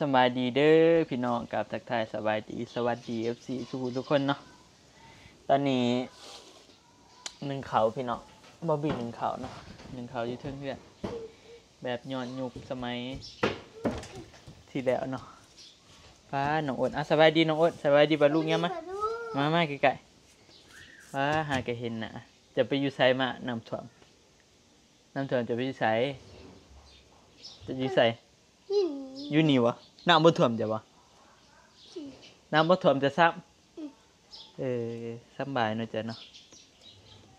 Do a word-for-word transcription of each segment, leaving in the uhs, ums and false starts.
สบายดีเด้อพี่น้องครับ ทักทายสบายดี สวัสดี เอฟซี ทุกผู้ทุกคนเนาะ ตอนนี้หนึ่งข้าวพี่น้อง บ่าวบีหนึ่งข้าวเนาะ หนึ่งข้าวอยู่เทิงเฮือน แบบย้อนยุคสมัยที่แล้วเนาะ ป้าน้องโอ๊ต อ่ะ สบายดีน้องโอ๊ต สบายดีป้าลุง ยามมา มา มาใกล้ๆ ป้าหากะเห็นหน้า จะไปอยู่ไสมา น้ำท่วม น้ำท่วมจะไปอยู่ไส จะอยู่ไส อยู่นี่บ่ น้ำบ่ท่วมจ้ะบ่ น้ำบ่ท่วมจ้ะซ้ำ เออ สำบายเนาะจ้ะเนาะ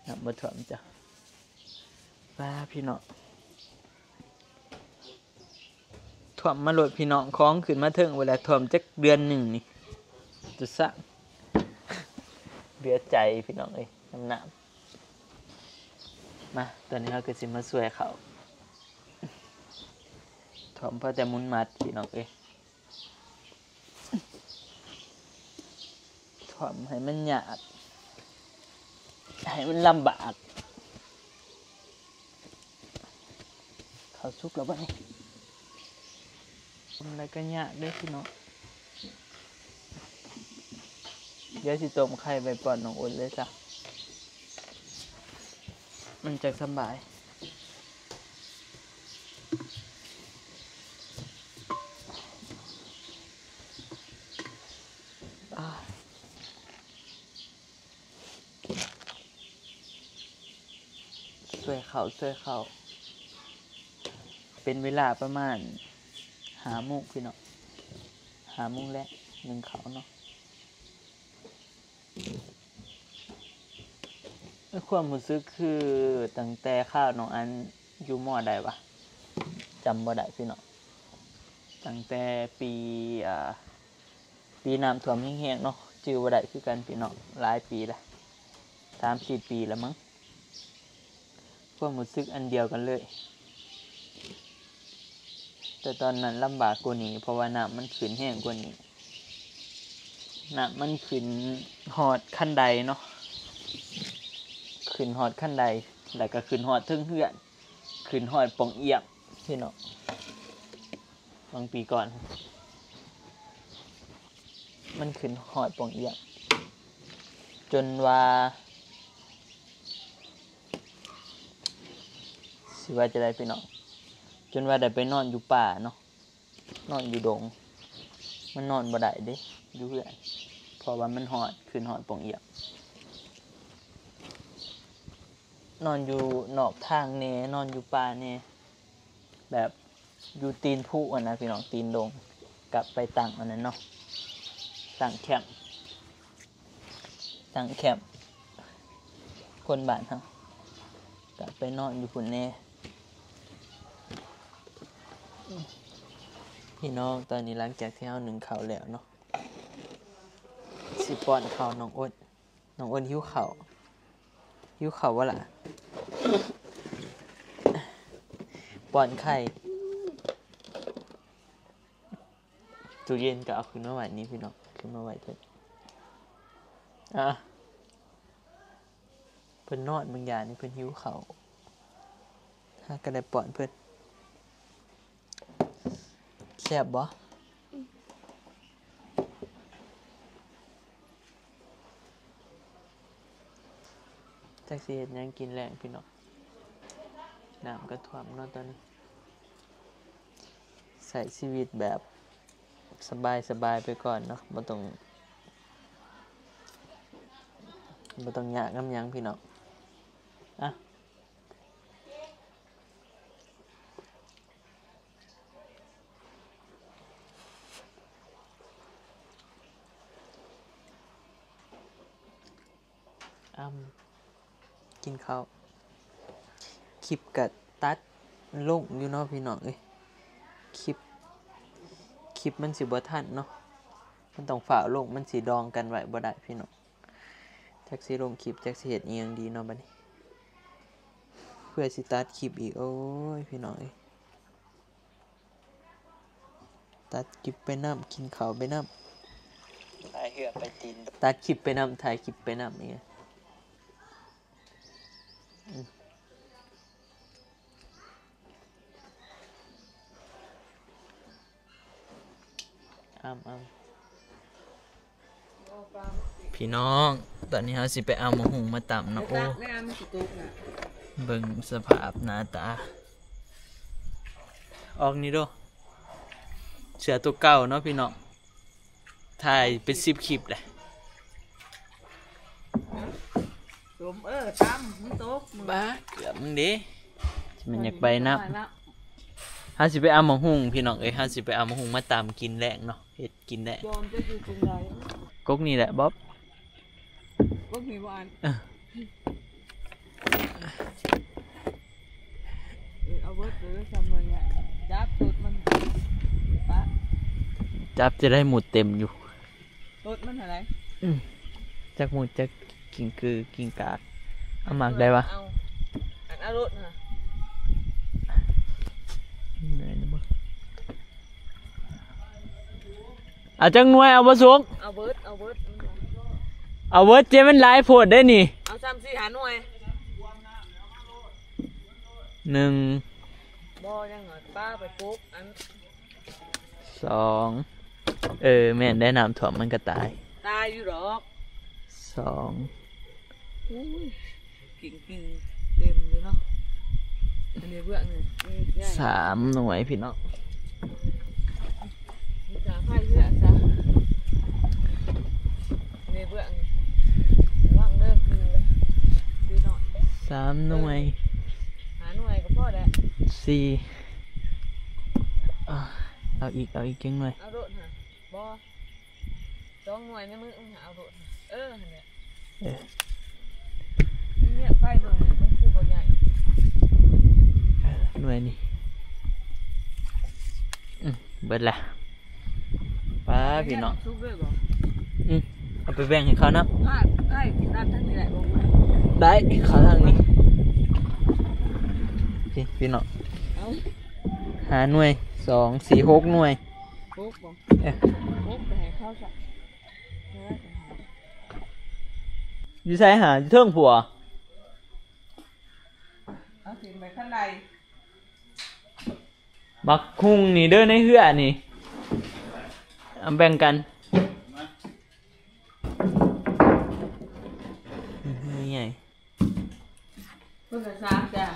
น้ำบ่ท่วมจ้ะ ป้าพี่น้อง ท่วมมาโลดพี่น้อง ของขึ้นมาเทิง เวลาท่วมจักเดือนหนึ่งนี่ จะซ้ำ เหลือใจพี่น้องเอ้ย น้ำน้ำ มา ตอนนี้เราก็สิมาช่วยเขา ท่วมพอแต่หมุนมัดพี่น้องเอ้ย ท่วมให้มันยาก ให้มันลำบาก เขาสุกแล้วบ่นี่ ต้มอะไรก็ยากเด้อพี่น้อง เดี๋ยวสิต้มไข่ไปป้อนน้องโอ๊ตเลยจ้ะ มันจะสำบาย อ่า ช่วยเขา ช่วยเขา เป็นเวลาประมาณห้าโมงพี่น้อง ห้าโมงแลง นึ่งข้าวเนาะ ความรู้สึกคือตั้งแต่คราวน้องอันอยู่ ม.ใดวะ จำบ่ได้พี่น้อง ตั้งแต่ปี อ่า ปีน้ำท่วมแฮงๆเนาะ จื่อบ่ได้คือกันพี่น้อง หลายปีละ สามสี่ปีละมั้ง ความรู้สึกอันเดียวกันเลย แต่ตอนนั้นลำบากกว่านี้ เพราะว่าน้ำมันขึ้นแฮงกว่านี้ น้ำมันขึ้นฮอดคันไดเนาะ ขึ้นฮอดคันได แล้วก็ขึ้นฮอดเทิงเฮือน ขึ้นฮอดป้องเอี้ยมพี่น้อง บางปีก่อน มันขึ้นฮอดป้องเอี้ยม จนว่า สิว่าจะได้พี่น้อง จนว่าได้ไปนอนอยู่ป่าเนาะ นอนอยู่ดง มันนอนบ่ได้เด้ อยู่เฮือน เพราะว่ามันฮอด ขึ้นฮอดป้องเอี้ยม นอนอยู่นอกทางแน่ นอนอยู่ป่าแน่ แบบอยู่ตีนภูอะนะพี่น้อง ตีนดง กลับไปตั้งอันนั้นเนาะ ตั้งแคมป์ ตั้งแคมป์ คนบ้านเฮา กลับไปนอนอยู่พุ้นแน่ พี่น้อง ตอนนี้หลังจากที่เฮานึ่งข้าวแล้วเนาะ สิป้อนข้าวน้องโอ๊ต น้องโอ๊ตหิวข้าว หิวข้าวบ่ล่ะ ป้อนไข่ ตู้เย็นก็เอาขึ้นมาไว้นี่พี่น้อง ขึ้นมาไว้เพิ่น อ่ะ เพิ่นนอนบางอย่างนี่ เพิ่นหิวข้าว หาก็ได้ป้อนเพิ่น แซ่บบ่ จักสิเฮ็ดหยังกินแลงพี่น้อง น้ำก็ท่วมเนาะตอนนี้ ใช้ชีวิตแบบสบายๆไปก่อนเนาะ บ่ต้อง บ่ต้องยากนำหยังพี่น้อง อ่ะ อ่ำ กินข้าว คลิปก็ตัดลงอยู่เนาะพี่น้องเอ้ย คลิป คลิปมันสิบ่ทันเนาะ มันต้องฟ้าวลง มันสิดองกันไว้บ่ได้พี่น้อง จักสิลงคลิป จักสิเฮ็ดอิหยังดีเนาะบัดนี้ เพื่อสิตัดคลิปอีก โอ้ย พี่น้องเอ้ย ตัดคลิปไปนำ กินข้าวไปนำ ถ่ายเฮือไปตีน ตัดคลิปไปนำ ถ่ายคลิปไปนำเนี่ย อืม อ้ำอ้ำพี่น้อง ตอนนี้เราสิไปเอาหมากฮุ่งมาตำเนาะ โอ้ เบิ่งสภาพหน้าตา ออกนี่เด้อ เสื้อตัวเก่าเนาะพี่น้อง ถ่ายเป็นสิบคลิปเลย สม เออ ตำ มันตก มึง บ้า เกือบมึงเด้ มันอยากไปนับ เฮาสิไปเอาหมากฮุ่งพี่น้องเอ้ย เฮาสิไปเอาหมากฮุ่งมาตำกินแลงเนาะ เฮ็ดกินแลง บอมจะอยู่ตรงใด ก๊กนี่แหละบ๊อบ ก๊กนี่บ่อัน เออ เออ เอาเบิดเลย ซ้ำเลยเนี่ย จับตูดมัน ปะ จับจะได้หมดเต็มอยู่ ตูดมันเท่าไหร่ อืม จักหมดจักกิ่งคือกิ่งกาก เอาหมากได้วะ เอา อันเอารถนะ ไหนนะบ่ เอาจักหน่วย เอาบ่สุก เอาเบิด เอาเบิด เอาเบิด เจ มันหลายโพดได้นี่ เอาซ้ำสี่หาหน่วย หนึ่ง บ่ยังหน่อย ป้าไปปุ๊บ อัน สอง เออ แม่นได้ น้ำท่วมมันก็ตาย ตายอยู่ดอก สอง อุ้ย กิ่งๆ เต็มเลยเนาะ อันนี้เบื้องหนึ่ง อืม ใหญ่ สามหน่วยพี่น้อง มีสาไฟเยอะจ้ะ อันนี้เบื้องหนึ่ง ระวังเด้อ คือ คือหน่อย สามหน่วย หาหน่วยก็พอแล้ว สี่ อ่ะ เอาอีก เอาอีกจังหน่อย เอาโลดหา บ่ สองหน่วยในมือมึงหาเอาโลด เออ นั่นแหละ เออ เนี่ย ไฟเบิ่ง มันคือบ่ใหญ่ เออ หน่วยนี่ อืม เบิดละ ป้าพี่น้อง สุกเลยบ่ อืม เอาไปแบ่งให้เขานะ ได้ ได้ กินน้ำทั้งนี้แหละ บ่ ได้ เขาทางนี้ พี่ พี่น้อง เอา ห้าหน่วย สอง สี่ หกหน่วย หกบ่ เออ หกไปให้เขาซะ อยู่ไสหา อยู่เทิงผัว เอาถิ่มไปข้างใน หมากฮุ่งนี่เด้อ ในเฮือนี่ เอาแบ่งกัน นี่ไง เพิ่นก็สามจ้ะ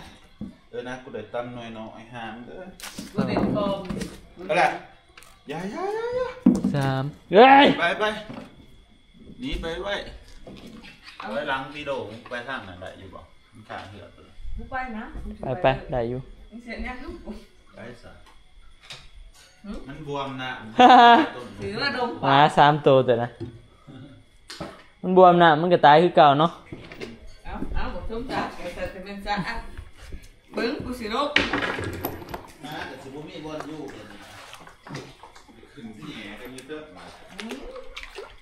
เออนะ กูได้ตำหน่อยเนาะ ไอ้ห่ามึงเด้อ กูเด็ดกอง เอาละ อย่า อย่า อย่า อย่า สาม เฮ้ย ไป ไป หนีไปไว้ เอาไว้หลังพี่โด่ง ไปทางนั้นได้อยู่บ่ มันข้างเฮือตัว กูไปนะ กูสิ ไป ไป ไป ได้อยู่ มึงเสียเนี่ยลูก ไปซะ หึ มันบวมนะ ถือว่าดม หมาสามตัวแต่นะ มันบวมนะ มันก็ตายคือเก่าเนาะ เอา เอา บอกส้มจ้า แต่แต่เป็นจ้า เบิ่งกูสิลบ มาแต่สิบ่มีบอลอยู่เลยนะ ขึ้นที่แหนกันอยู่เด้อ อืม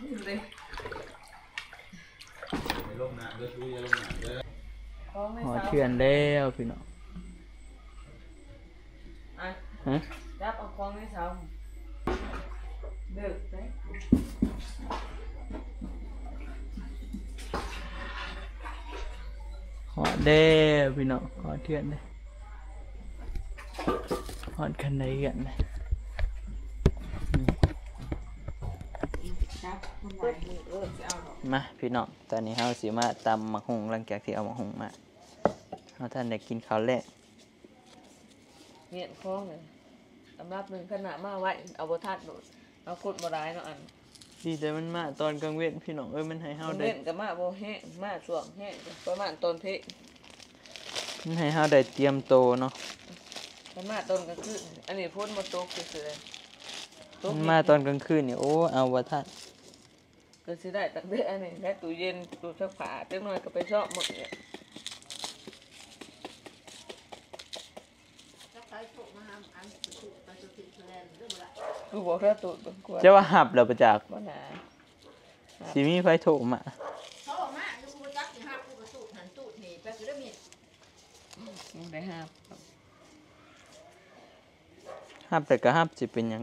นี่เลย ไปลงน้ำเด้อ กูอย่าลงน้ำเด้อ ของใน หอ เสา เทือนแล้วพี่น้อง อ่ะ ฮะ จับเอาของในเสา เลิกไป ฮอดเด้อพี่น้อง ฮอดเทือนเด้อ ฮอดคันไดเฮือนเด้อ อืม ครับ คุณนาย เออ จะเอาดอก มาพี่น้อง ตอนนี้เฮาสิมาตำหมากฮุ่ง หลังจากที่เอาหมากฮุ่งมา เฮาทันได้กินข้าวแลง เมียนของเลย สำหรับหนึ่งขนาดมาไว้ เอาบ่ทันโดด เอาคนบ่ได้เนาะอัน ดีแต่มันมาตอนกลางเว้นพี่น้องเอ้ย มันให้เฮา มัน ได้ เว้นก็มาบ่แห้ง มาช่วงแห้ง ประมาณตอนเพล มันให้เฮาได้เตรียมโตเนาะ มันมาตอนกลางคืน อันนี้ฝนบ่ตกซื่อๆ ตก มันมาตอนกลางคืนนี่ โอ้ เอาบ่ทัน ก็สิได้ตั้งแต่อันนี้และตู้เย็น ตู้ซักผ้า จักหน่อยก็ไปซ่อมหมดเนี่ย กูบอกแล้วตูดเบิ่งกว่า จะว่าหับแล้วประจักษ์ บ่หนา สิมีไผโทรมา โทรมาอยู่ กูบ่จักสิหับ กูก็ตูดหันตูดนี่ไปก็ได้มี อืม บ่ได้หับ หับแต่ก็หับ สิเป็นหยัง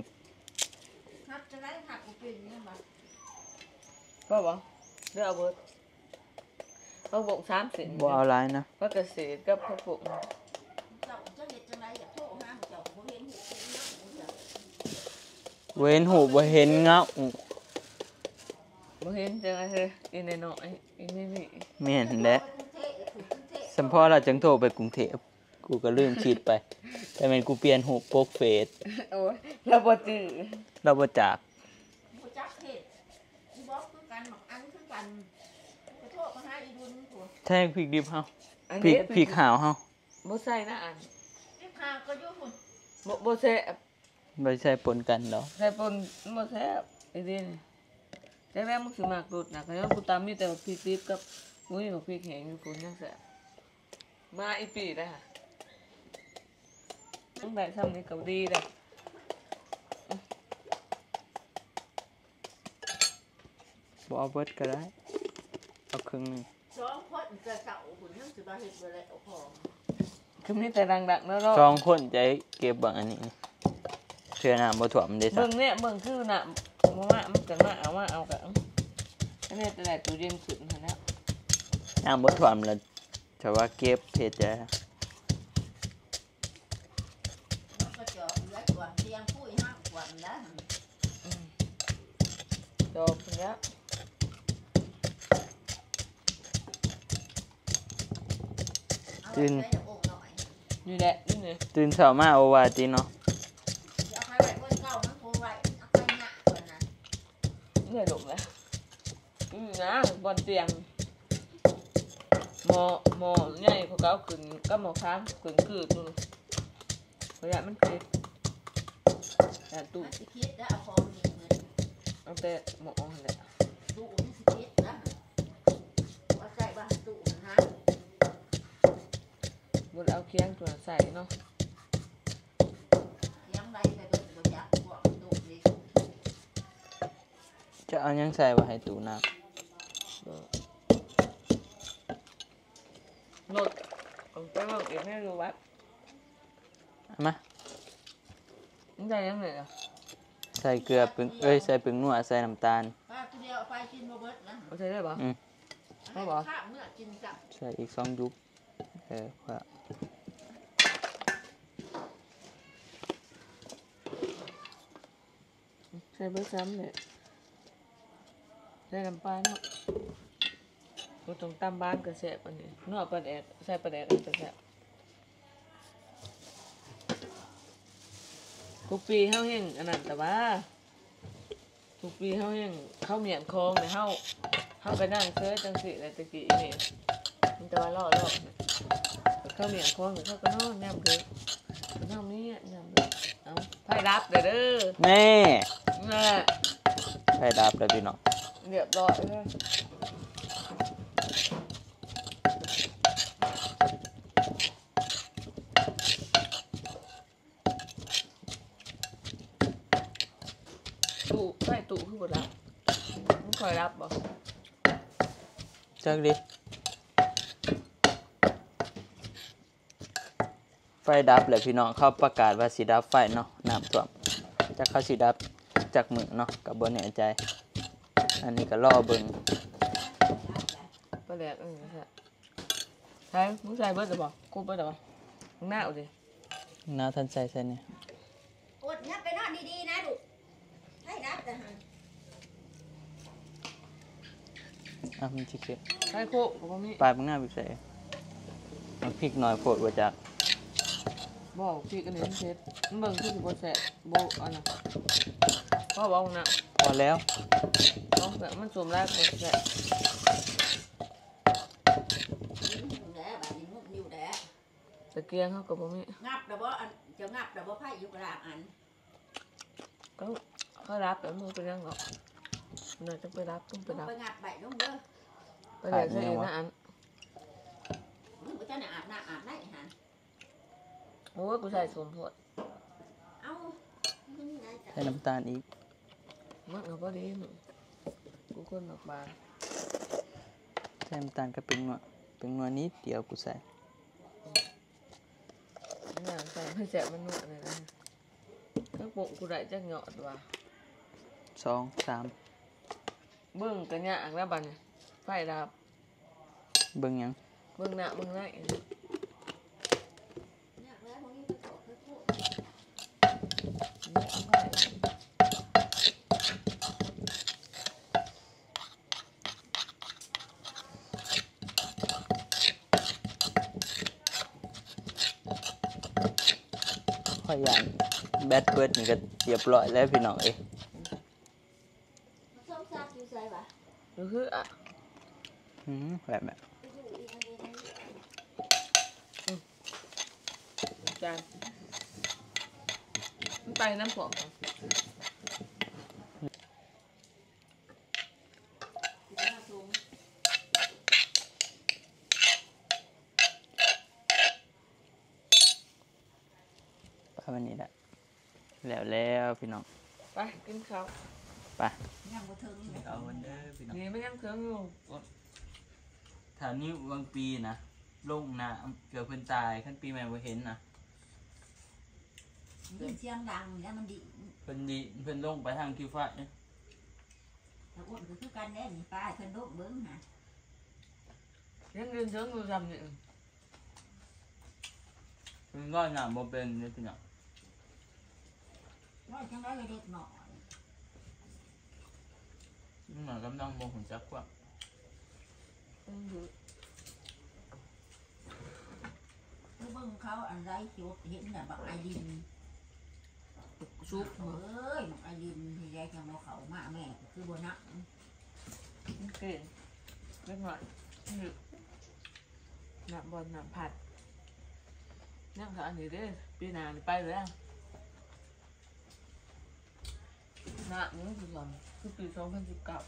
หับจะได้หับบ่เป็นหยังวะ พอบ่ เลือกเอาเบิด ผักบงสามเส้น บ่เอาหลายนะ ผักกระเสดกับผักบง เจ้า เจ้าเฮ็ดจังได๋ อยากโทรหาเจ้าก็บ่เห็นเฮ็ดเฮ็ดเนาะ บ่เห็นฮูปบ่เห็นเงา บ่เห็นจังได๋เฮ้ยอีน้อยๆอีนี่นี่ แม่นแหละสำพอเราจังโทรไปกรุงเทพฯ กูก็ลืมคิดไป แต่แม่นกูเปลี่ยนฮูปปกเฟซ โอ้ยเราบ่จื้อ เราบ่จัก บ่จักเฮ็ดอีบอกคือกันบักอันคือกันก็โทรมาหาอีดุลผัว แทงพริกดิบเฮา อัน พริก นี้ พริกหาวเฮา บ่ใส่นะอัน อีกหาก็อยู่พุ่น บ่บ่แซ่บ บ่ใส่ปนกันดอก ใส่ปนบ่แซ่บอีนี่นี่แต่แม่มึงสิมักรสนะก็ยังกูตำมีแต่พริกดิบกับอุ้ยบักพริกแห้งอยู่พุ่นยังแซ่บมาอีปีได้ค่ะต้องได้ซ้ำนี่ก็ดีได้ บ่เอาเบิดก็ได้ เอาครึ่งหนึง สองคนจะเสาคุณยังสิมาเฮ็ดบ่แล้วของ คือมีแต่ดังๆเนาะ สองคนจะเก็บเบิ่งอันนี้ เทื่อน้ำบ่ท่วมเด้ซะ เบิ่งเนี่ยเบิ่งคือน่ะบ่มามันกันมาเอามาเอากันอันนี้แต่ได้ตู้เย็นขึ้นหั่นแล้ว น้ำบ่ท่วมแล้วจะว่าเก็บเฮ็ดจะ มันก็เจาะเหลือตัวเตียงปุ้ยห้างกว่ามันแล้ว จบแล้ว เอาไว้ใส่โอ่งหน่อย นี่แหละนี่นี่ ตื่นเช้ามาโอวาติเนาะ เอาไว้ไว้บนเก่ามันคงไว้เอาไปหน้าก่อนนะ นี่หลงแล้วอืมนะบนเตียงหมอหมอใหญ่เขาก็เอาขึ้นก็หมอค้างขึ้นคือดูระยะมันคือแต่ตู้ มันสิคิดแล้วเอาของนี่เงิน เอาแต่หมอนั่นแหละ ตู้มันสิคิดแล้วว่าใส่บ้านตู้มันนะ บนเอาเคียงตัวใส่เนาะ ยังไรไปเบิ่งบ่จักพวกตู้นี่ จะเอาหยังใส่ไว้ให้ตู้น้ำ รถของไปเบิ่งอีกไม่รู้วัด เอามา มันได้ยังไงอ่ะ ใส่เกลือปึงเอ้ยใส่ปึงนัวใส่น้ำตาล ป้าคนเดียวเอาไปกินบ่เบิดนะ เอาใส่ได้ปะ อืม เอาบ่ ข้าวเมื่อกินกับ ใส่อีกสองยุบเออพอ ใส่เบอร์ซ้ำเนี่ยใส่น้ำปลาเนาะก็ต้องตำบ้านก็แซ่บอันนี้เนาะปลาแดกใส่ปลาแดกอันก็แซ่บทุกปีเฮาแห่งอันนั้นแต่ว่าทุกปีเฮาแห่งเข้าเมียนคลองเนี่ยเฮาเฮาก็นั่งเซยจังสิเลยตะกี้นี่มันแต่ว่ารอบรอบเนี่ยเข้าเมียนคลองเนี่ยเขาก็นอนยามเดินนอนนี่ยามเดินเอาไพ่รับเด้อเด้อ แม่ แม่ ไฟดับแล้วพี่น้อง เรียบร้อยเลยตู้ไฟตู้คือบ่รับมันคอยรับบ่ จักดิไฟดับแล้วพี่น้องเขาประกาศว่าสิดับไฟเนาะน้ำท่วมจักเขาสิดับจักมื้อเนาะก็บ่แน่ใจ อันนี้ก็รอเบิ่ง ปลาแดกเออใช่ใช่มึงใส่เบิดหรือบ่ครบเบิดหรือบ่มึงหน้าเอาดิ น้าทันใส่ใส่เนี่ย อดเนี่ยไปนอนดีๆนะลูกให้รับแต่หัน อ่ะมันสิเก็บ ใส่โคกก็บ่มี ปลายมันง่ายไปใส่มันพริกน้อยโพดว่าจัก บอกพี่กันเลยเช็ดมันเบิ่งคือสิบ่แซ่บบ่อันน่ะพ่อบอกนะ พอแล้ว ต้องแบบมันสวมร้ายก็แซ่บ อยู่แล้วบัดนี้งุบอยู่แล้ว ตะเกียงเขาก็บ่มี งับแล้วบ่อันจะงับแล้วบ่ไผอยู่กลางอัน ก็เขารับแล้วมึงไปนั่งหรอกน่าจะไปรับต้องไปรับ ไปงับใบลงเด้อ ไปเดี๋ยวใส่อีกนะอัน มึงก็จะน่ะอาบน้ำอาบได้หัน โอ้ยกูใส่สมโพด เอ้ามึงไงจ้ะ ใส่น้ำตาลอีก มันก็พอดีมึงกูคนออกมา ใส่น้ำตาลกับเปงนัวเปงนัวนิดเดียวกูใส่ เนี่ยใส่ให้แซ่บมันนวดเลยนะทั้งปกกูได้จักหยอดว่ะ สองสาม เบิ่งกันยากแล้วบัดนี้ไฟดับ เบิ่งหยัง เบิ่งหน้าเบิ่งใน อยากแล้วพวกนี้ไปขอไปพูด เนี่ยเอาไฟ พยานแบตเบิดนี่ก็เรียบร้อยแล้วพี่น้องเอ้ย ส้มซากอยู่ใส่ปะ ก็คืออ่ะ อืมแบบแบบ จานมันไปน้ำผง ประมาณนี้แหละแล้วแล้วพี่น้อง ไปกินข้าว ไป ยังบ่เทิงเลย เอาวันเด้อพี่น้อง นี่ไม่ยังเคิงอยู่ ถามนี้บางปีนะลงน้ำเกือบเพิ่นตายขั้นปีใหม่บ่เห็นนะ ยินเสียงดังแล้วมันดี เพิ่นดีเพิ่นลงไปทางคิวไฟเนี่ย แต่อ้วนก็คือกันแน่นี่ป้าเพิ่นโดกเบิ่งนะ ยังยืนเคิงอยู่จำนี่ เพิ่นก็น้ำบ่เป็นเนี่ยพี่น้อง ว่าจังได้เด็กหน่อย นี่หน่อยกำลังบ่หุ่นจักความ อืม คือเบิ่งเขาอันไรคิดเห็นน่ะบักไอดิน ซุป เอ้ยบักไอดินที่ยายจังว่าเขามาแม่ก็คือบ่นัก มันเก่งเล็กหน่อยนี่น้ำบอลน้ำผัดนั่งค่ะอันนี้เด้อปีหน้านี่ไปเลยอะน้ำนี่คือก่อนคือปีสองพันสิบเก้า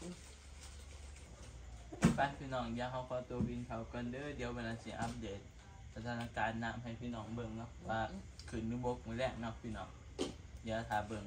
ไปพี่น้องเดี๋ยวเขาขอตัวกินข้าวกันเด้อเดี๋ยววันนั้นสิอัปเดตสถานการณ์น้ำให้พี่น้องเบิ่งเนาะว่าขึ้นหรือบกมื้อแรกเนาะพี่น้องเดี๋ยวถ้าเบิ่ง